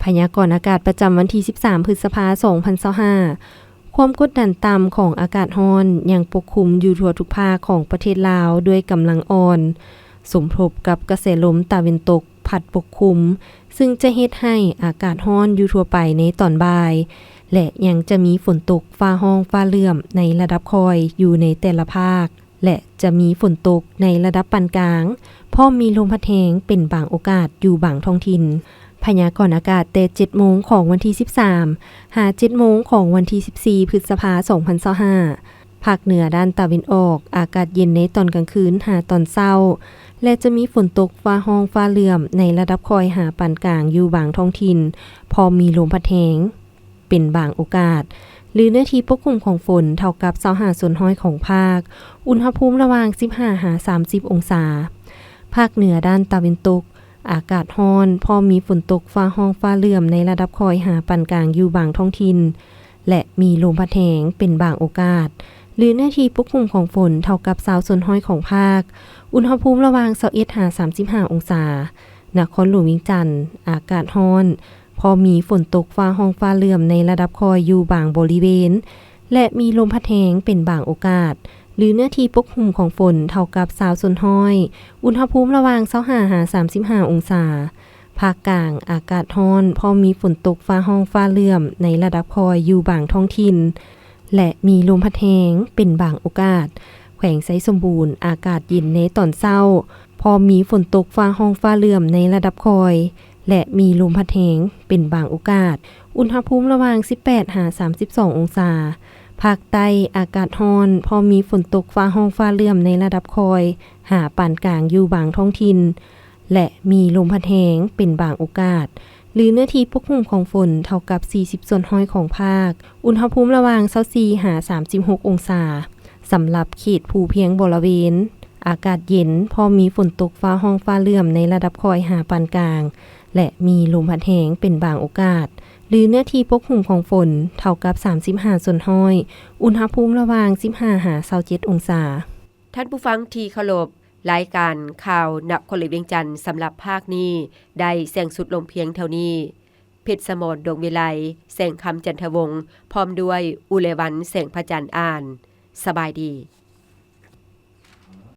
ພະຍາກອນອາກາດປະຈຳວັນທີສິບສາມ ພຶດສະພາ ສອງພັນຊາວຫ້າ ຄວາມກົດດັນຕ່ຳຂອງອາກາດຮ້ອນຍັງປົກຄຸມຢູ່ທົ່ວທຸກພາກຂອງປະເທດລາວດ້ວຍກຳລັງອ່ອນ, ສົມທົບກັບກະແສລົມຕາເວັນຕົກພັດປົກຄຸມ, ຊຶ່ງຈະເຮັດໃຫ້ອາກາດຮ້ອນຢູ່ທົ່ວໄປໃນຕອນບ່າຍ ແລະ ຍັງຈະມີຝົນຕົກຟ້າຮ້ອງຟ້າເຫຼື້ອມໃນລະດັບຄ່ອຍຢູ່ໃນແຕ່ລະພາກ ແລະ ຈະມີຝົນຕົກໃນລະດັບປານກາງ, ພ້ອມມີລົມພັດແຮງເປັນບາງໂອກາດຢູ່ບາງທ້ອງຖິ່ນ. ພະຍາກອນອາກາດແຕ່ເຈັດໂມງຂອງວັນທີສິບສາມ ຫາເຈັດໂມງຂອງວັນທີສິບສີ່ ພຶດສະພາ ສອງພັນຊາວຫ້າ ພາກເໜືອດ້ານຕາເວັນອອກ ອາກາດເຢັນໃນຕອນກາງຄືນຫາຕອນເຊົ້າ ແລະ ຈະມີຝົນຕົກຟ້າຮ້ອງຟ້າເຫຼື້ອມໃນລະດັບຄ່ອຍຫາປານກາງຢູ່ບາງທ້ອງຖິ່ນ, ພ້ອມມີລົມພັດແຮງ ເປັນບາງໂອກາດ ຫຼື ເນື້ອທີ່ປົກຄຸມຂອງຝົນເທົ່າກັບຊາວຫ້າສ່ວນຮ້ອຍຂອງພາກ, ອຸນຫະພູມລະຫວ່າງສິບຫ້າຫາສາມສິບອົງສາ. ພາກເໜືອດ້ານຕາເວັນຕົກ ອາກາດຮ້ອນ, ພ້ອມມີຝົນຕົກຟ້າຮ້ອງຟ້າເຫຼື້ອມໃນລະດັບຄ່ອຍຫາປານກາງຢູ່ບາງທ້ອງຖິ່ນ ແລະ ມີລົມພັດແຮງເປັນບາງໂອກາດ ຫຼື ເນື້ອທີ່ປົກຄຸມຂອງຝົນເທົ່າກັບຊາວສ່ວນຮ້ອຍຂອງພາກ, ອຸນຫະພູມລະຫວ່າງຊາວເອັດຫາສາມສິບຫ້າອົງສາ. ນະຄອນຫຼວງວຽງຈັນ ອາກາດຮ້ອນ, ພໍມີຝົນຕົກຟ້າຮ້ອງຟ້າເຫຼື້ອມໃນລະດັບຄ່ອຍຢູ່ບາງບໍລິເວນ ແລະ ມີລົມພັດແຮງເປັນບາງໂອກາດ ຫຼື ເນື້ອທີ່ປົກຄຸມຂອງຝົນເທົ່າກັບຊາວສ່ວນຮ້ອຍ, ອຸນຫະພູມລະຫວ່າງຊາວຫ້າຫາສາມສິບຫ້າອົງສາ. ພາກກາງ ອາກາດຮ້ອນ, ພໍມີຝົນຕົກຟ້າຮ້ອງຟ້າເຫຼື້ອມໃນລະດັບຄ່ອຍຢູ່ບາງທ້ອງຖິ່ນ ແລະ ມີລົມພັດແຮງເປັນບາງໂອກາດ. ແຂວງໄຊສົມບູນ ອາກາດເຢັນໃນຕອນເຊົ້າ, ພ້ອມມີຝົນຕົກຟ້າຮ້ອງຟ້າເຫຼື້ອມໃນລະດັບຄ່ອຍ ແລະ ມີລົມພັດແຮງເປັນບາງໂອກາດ, ອຸນຫະພູມລະຫວ່າງສິບແປດຫາສາມສິບສອງອົງສາ. ພາກໃຕ້ ອາກາດຮ້ອນ, ພ້ອມມີຝົນຕົກຟ້າຮ້ອງຟ້າເຫຼື້ອມໃນລະດັບຄ່ອຍຫາປານກາງຢູ່ບາງທ້ອງຖິ່ນ ແລະ ມີລົມພັດແຮງເປັນບາງໂອກາດ ຫຼື ເນື້ອທີ່ປົກຄຸມຂອງຝົນເທົ່າກັບສີ່ສິບສ່ວນຮ້ອຍຂອງພາກ, ອຸນຫະພູມລະຫວ່າງຊາວສີ່ຫາສາມສິບຫົກອົງສາ. ສຳລັບເຂດພູພຽງບໍລະເວນ ອາກາດເຢັນ, ພໍມີຝົນຕົກຟ້າຮ້ອງຟ້າເຫຼື້ອມໃນລະດັບຄ່ອຍຫາປານກາງ ແລະ ມີລົມພັດແຮງເປັນບາງໂອກາດ ຫຼື ເນື້ອທີ່ປົກຄຸມຂອງຝົນເທົ່າກັບສາມສິບຫ້າສ່ວນຮ້ອຍ, ອຸນຫະພູມລະຫວ່າງສິບຫ້າຫາຊາວເຈັດອົງສາ. ທ່ານຜູ້ຟັງທີ່ເຄົາລົບ, ລາຍການຂ່າວນະຄອນຫຼວງວຽງຈັນສຳລັບພາກນີ້ໄດ້ສິ້ນສຸດລົງພຽງເທົ່ານີ້. ເພັດສະໝອນ ດວງວິໄລ, ແສງຄຳ ຈັນທະວົງ, ພ້ອມດ້ວຍ ອຸເລວັນ ແສງພະຈັນ ອ່ານ. ສະບາຍດີ.